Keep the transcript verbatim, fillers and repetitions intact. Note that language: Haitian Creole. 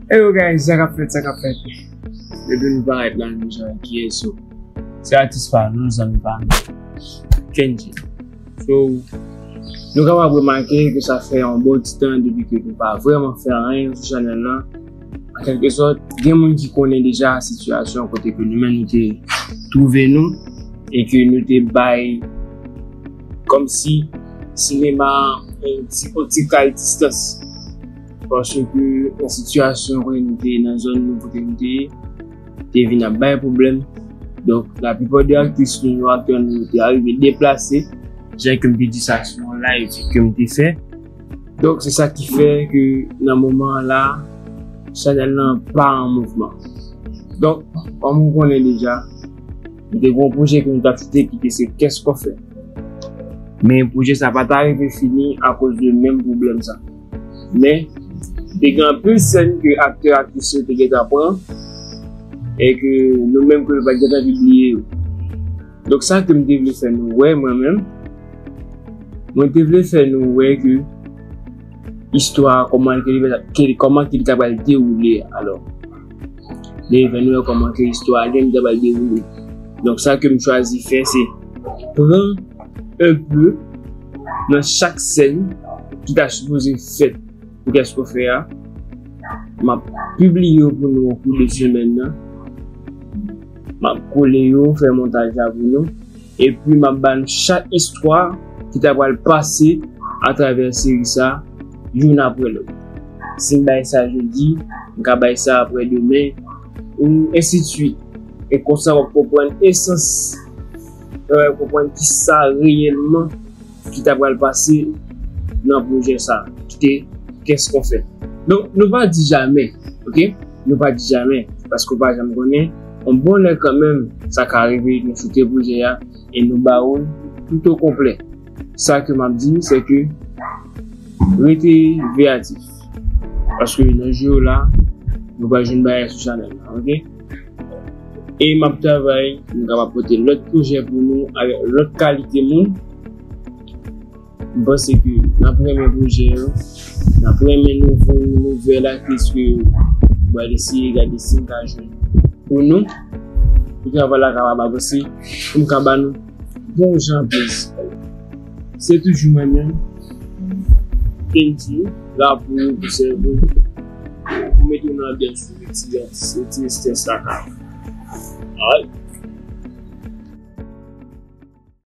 Hello guys, sa k ap fèt, sa k ap fèt? Depi nou parèt la, nou jan kiyès yo? Se atis pa nou, zanmi pa nou, Kendji. So, nou kapab remake ke sa fè yon bon ti tan depi ke nou pa vrèman fè anyen sou chanèl lan. An kèlke sòt, gen moun ki konnen deja sitiyasyon kote ke nou menm nou te twouve nou e ke nou te bay kòmsi sinema an yon ti, yon ti kal distans. Paske nan sitiyasyon kote nou te ye, nan zòn nou kote nou te ye, te vin ap bay pwoblèm. Donk, laplipa de aktris nou, aktè nou, te arive deplase. Jan ke m te di sa sou yon live ke m te fè. Donk, se sa ki fè ke nan moman an la, chanèl lan pa an mouvman. Donk, kòm ou konnen deja, nou te gen yon pwojè ke nou t ap choute ki te se Qu'est-ce qu'on fait? Men pwojè sa pa ta rive fini akoz de menm pwoblèm sa. Men, te gen anpil sèn ke aktè, aktris yo te gentan pran, e ke nou menm ke nou pa t gentan pibliye yo. Donk, sa ke m te vle fè nou wè, mwen menm, mwen te vle fè nou wè ke istwa a, kòman ke li, ke, kòman ke li ta pral dewoule a. Alò, li fè nou wè kòman ke istwa a li menm ta pral dewoule. Donk, sa ke m chwazi fè, se pran enpe nan chak sèn ki ta sipoze fèt pou Qu'est-ce qu'on fait a. M ap pibliye yo pou nou o kou de semèn nan. M ap kole yo, fè montaj la pou nou. Epi m ap ba nou chak istwa ki ta pral pase atravè seri sa, youn apre lòt. Si m bay sa jodi, m ka bay sa apre demen, ou ensi de suit. E konsa w ap konprann esans, w ap konprann kisa reyèlman ki ta pral pase nan pwojè sa, ki te Qu'est-ce qu'on fait. Donk, nou pa di jamè, oke? Nou pa di jamè, paske w pa janm konnen, yon bon lè kanmenm, sa ka rive nou choute pwojè a e nou ba ou l tout o konplè. Sa ke m ap di, se ke rete veyatif. Paske nan jou yo la, nou pral jwenn bagay sou chanèl la, oke? E m ap travay pou m kapab pote lòt pwojè pou nou avèk lòt kalite moun. M panse ke n ap renmen pwojè yo, n ap renmen nouvo, nouvèl aktris ke yo. M pral eseye gade si m ka jwenn pou nou, pou travay la kapab avanse, pou m ka ba nou bon jan plezi. Se toujou mwen menm, Kendji, la pou ou, pou sèvi w, pou mete w nan anbyans ou, ti, ti, ti estrès la ka. Alright.